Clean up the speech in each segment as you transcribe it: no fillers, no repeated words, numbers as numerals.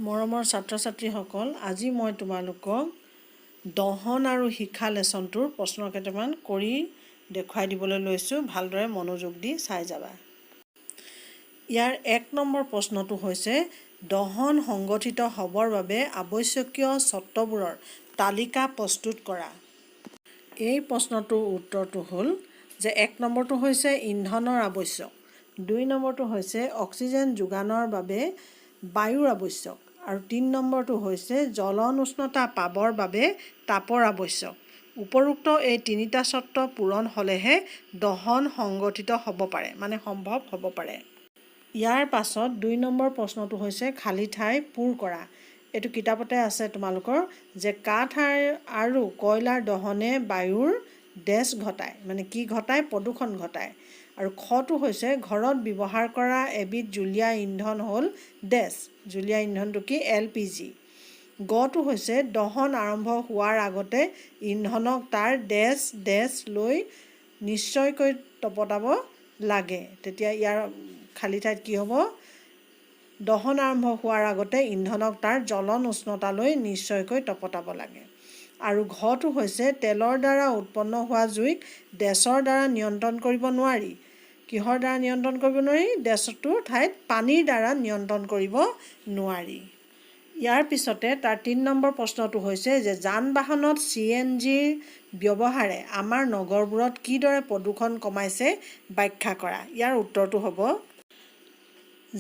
মৰমৰ ছাত্ৰ ছাত্ৰীসকল, আজি মই তোমালোকক দহন আৰু শিখা লেচনটোৰ প্ৰশ্ন কেইটামান কৰি দেখুৱাই দিবলৈ লৈছোঁ। ভালদৰে মনোযোগ দি চাই যাবা। ইয়াৰ 1 নম্বৰ প্ৰশ্নটো হৈছে, দহন সংগঠিত হ'বৰ বাবে আৱশ্যকীয় চৰ্তবোৰৰ তালিকা প্ৰস্তুত কৰা। এই প্ৰশ্নটোৰ উত্তৰটো হ'ল যে 1 নম্বৰটো হৈছে ইন্ধনৰ আৱশ্যক, 2 নম্বৰটো হৈছে অক্সিজেন যোগানৰ বাবে বায়ুৰ আৱশ্যক আৰু 3 নম্বৰটো হৈছে জ্বলন উষ্ণতা পাবৰ বাবে তাপৰ আৱশ্যক। উপৰোক্ত এই তিনিটা চৰ্ত পূৰণ হ'লেহে দহন সংগঠিত হ'ব পাৰে, মানে সম্ভৱ হ'ব পাৰে। ইয়াৰ পাছত 2 নম্বৰ প্ৰশ্নটো হৈছে খালী ঠাই পূৰ কৰা। এইটো কিতাপতে আছে তোমালোকৰ যে কাঠ আৰু কয়লাৰ দহনে বায়ুৰ ডেছ ঘটায়, মানে কি ঘটায়? প্ৰদূষণ ঘটায়। আৰু খটো হৈছে ঘৰত ব্যৱহাৰ কৰা এবিধ জুলীয়া ইন্ধন হ'ল ডেছ। জুলীয়া ইন্ধনটো কি? এলপিজি। গটো হৈছে দহন আৰম্ভ হোৱাৰ আগতে ইন্ধনক তাৰ ডেছ ডেছ লৈ নিশ্চয়কৈ তপতাব লাগে। তেতিয়া ইয়াৰ খালী ঠাইত কি হ'ব? দহন আৰম্ভ হোৱাৰ আগতে ইন্ধনক তাৰ জ্বলন উষ্ণতালৈ নিশ্চয়কৈ তপতাব লাগে। আৰু ঘটো হৈছে তেলৰ দ্বাৰা উৎপন্ন হোৱা জুইক ডেছৰ দ্বাৰা নিয়ন্ত্ৰণ কৰিব নোৱাৰি। কিহৰ দ্বাৰা নিয়ন্ত্ৰণ কৰিব নোৱাৰি? ডেছটোৰ ঠাইত পানীৰ দ্বাৰা নিয়ন্ত্ৰণ কৰিব নোৱাৰি। ইয়াৰ পিছতে তাৰ 3 নম্বৰ প্ৰশ্নটো হৈছে যে যান বাহনত চিএনজিৰ ব্যৱহাৰে আমাৰ নগৰবোৰত কিদৰে প্ৰদূষণ কমাইছে ব্যাখ্যা কৰা। ইয়াৰ উত্তৰটো হ'ব,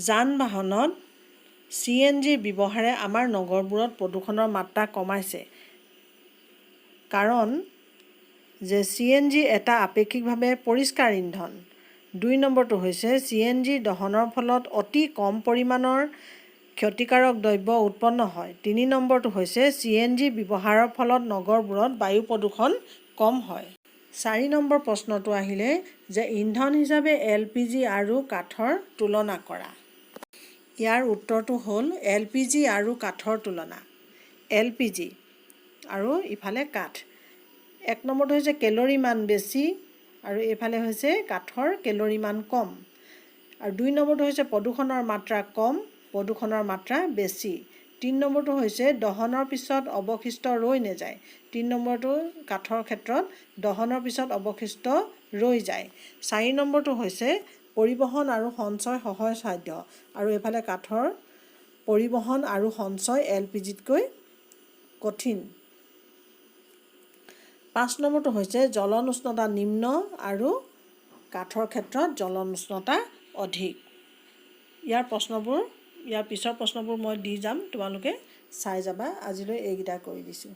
যান বাহনত চিএনজিৰ ব্যৱহাৰে আমাৰ নগৰবোৰত প্ৰদূষণৰ মাত্ৰা কমাইছে, কাৰণ যে চিএনজি এটা আপেক্ষিকভাৱে পৰিষ্কাৰ ইন্ধন। 2 নম্বৰটো হৈছে চিএনজি দহনৰ ফলত অতি কম পৰিমাণৰ ক্ষতিকাৰক দ্ৰব্য উৎপন্ন হয়। 3 নম্বৰটো হৈছে চিএনজি ব্যৱহাৰৰ ফলত নগৰবোৰত বায়ু প্ৰদূষণ কম হয়। 4 নম্বৰ প্ৰশ্নটো আহিলে যে ইন্ধন হিচাপে এলপিজি আৰু কাঠৰ তুলনা কৰা। ইয়াৰ উত্তৰটো হ'ল এলপিজি আৰু কাঠৰ তুলনা। এলপিজি আৰু ইফালে কাঠ। 1 নম্বৰটো হৈছে কেলৰি মান বেছি আৰু এইফালে হৈছে কাঠৰ কেলৰি মান কম। আৰু 2 নম্বৰটো হৈছে প্ৰদূষণৰ মাত্ৰা কম, প্ৰদূষণৰ মাত্ৰা বেছি। 3 নম্বৰটো হৈছে দহনৰ পিছত অৱশিষ্ট ৰৈ নাযায়। 3 নম্বৰটো কাঠৰ ক্ষেত্ৰত দহনৰ পিছত অৱশিষ্ট ৰৈ যায়। 4 নম্বৰটো হৈছে পৰিবহণ আৰু সঞ্চয় সহজসাধ্য আৰু এইফালে কাঠৰ পৰিবহণ আৰু সঞ্চয় এলপিজিতকৈ কঠিন। 5 নম্বৰটো হৈছে জ্বলন উষ্ণতা নিম্ন আৰু কাঠৰ ক্ষেত্ৰত জ্বলন উষ্ণতা অধিক। ইয়াৰ পিছৰ প্ৰশ্নবোৰ মই দি যাম, তোমালোকে চাই যাবা। আজিলৈ এইকেইটা কৰি দিছোঁ।